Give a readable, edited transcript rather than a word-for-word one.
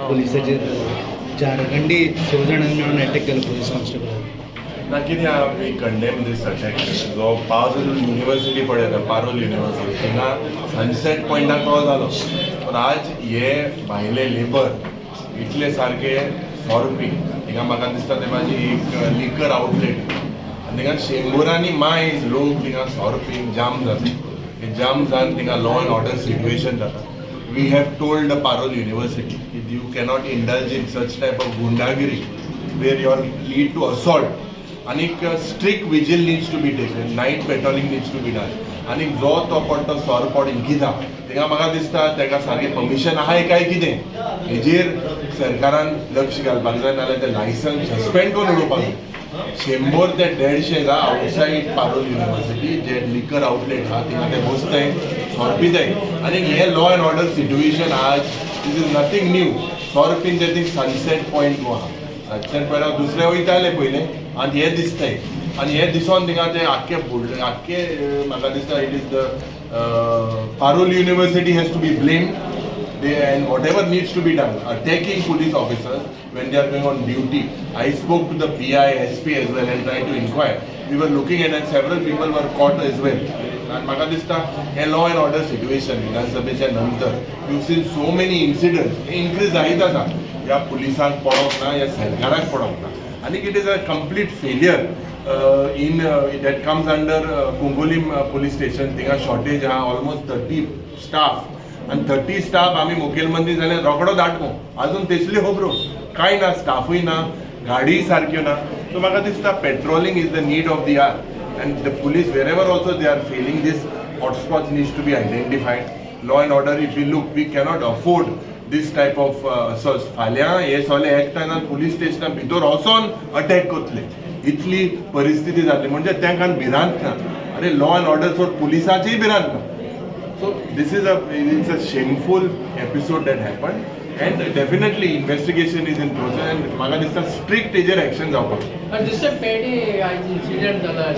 पुलिसाचेर झारखंडी स जाणांनी मेळून अटॅक केलो पुलीस कॉन्स्टेबल. ना, कितें आहा, we condemn this attack. जो पारोल युनिवर्सिटी पळयता, पारोल युनिवर्सिटी, थिंगा सनसेट पॉयंटाक तो जालो. पण आज हे भायले लेबर इतले सारके सोरो, थिंगा म्हाका दिसता ते म्हाजी एक लिकर आउटलेट आनी थिंगा शेंबरांनी मायज लोक थिंगा सोरो पिवन जाम जाता. ते जाम जावन थिंगा लॉ एंड ऑर्डर सिट्युएशन जाता. We have told the Parul University you cannot indulge in such type of गुंडागिरी where your lead to assault. आनीक strict vigil needs to be taken, night patrolling needs to be done. आनी जो तो पडटो सोरो पोट इंकिता, थिंगा म्हाका दिसता ताका सारकें परमिशन आहाय काय कितें, हेजेर सरकारान लक्ष घालपाक जाय, नाजाल्यार ते लायसन्स सस्पेंड करून उडोवपाक जाय. 100 ते 150 गा आउटसायड पारोल युनिवर्सिटी जे लिकर आउटलेट आहा, थिंगा ते बसताय, सोरो पिताय. आनी हे लॉ एंड ऑर्डर सिट्युएशन आज this is nothing new. सोरो पिन ते थिंग सनसेट पॉयंट आहा, सनसेट पॉयंटार दुसरे वयताले पयले आनी हे दिसताय आनी हे दिसोन थिंगा ते आख्खे बुडले आख्खे. म्हाका दिसता it is the Parul University has to be blamed they and whatever needs to be done, attacking police officers when they are going on duty. I spoke to the PI, SP as well and tried to inquire. We were looking at and several people were caught as well. आणि म्हाका दिसता हे law and order situation विधानसभेच्या नंतर you seen so many incidents hey increase जायत आसा. ह्या पुलिसांक पडोंक ना, ह्या सरकाराक पडोंक ना. आनी it is a complete failure in that comes under Cuncolim police station. थिंगा शॉर्टेज आहा, ऑलमोस्ट 30 स्टाफ. आनी 30 स्टाफ आमी मुखेलमंत्री जाल्यार रोखडो दाटमो. अजून तेसली खबरो कांय ना, स्टाफूय ना, गाडीय सारक्यो ना. सो म्हाका दिसता patrolling is the need of the hour and the police, wherever also they are failing, this hotspots needs to be identified. Law and order, if you look, we cannot afford this type of assaults. फाल्यां हे सगळे एकठांय जावन police स्टेशना भितर वचोन attack करतले, इतली परिस्थिती जातली. म्हणजे तांकां भिरांत ना. अरे, लॉ अँड ऑर्डर सोड, पुलिसाचीय भिरांत ना. So this is a it's a shameful episode that happened and definitely investigation is in process and म्हाका दिसता स्ट्रिक्ट हेजेर एक्शन जावपाक. दिसता पेडे आयज इन्सिडंट जाला.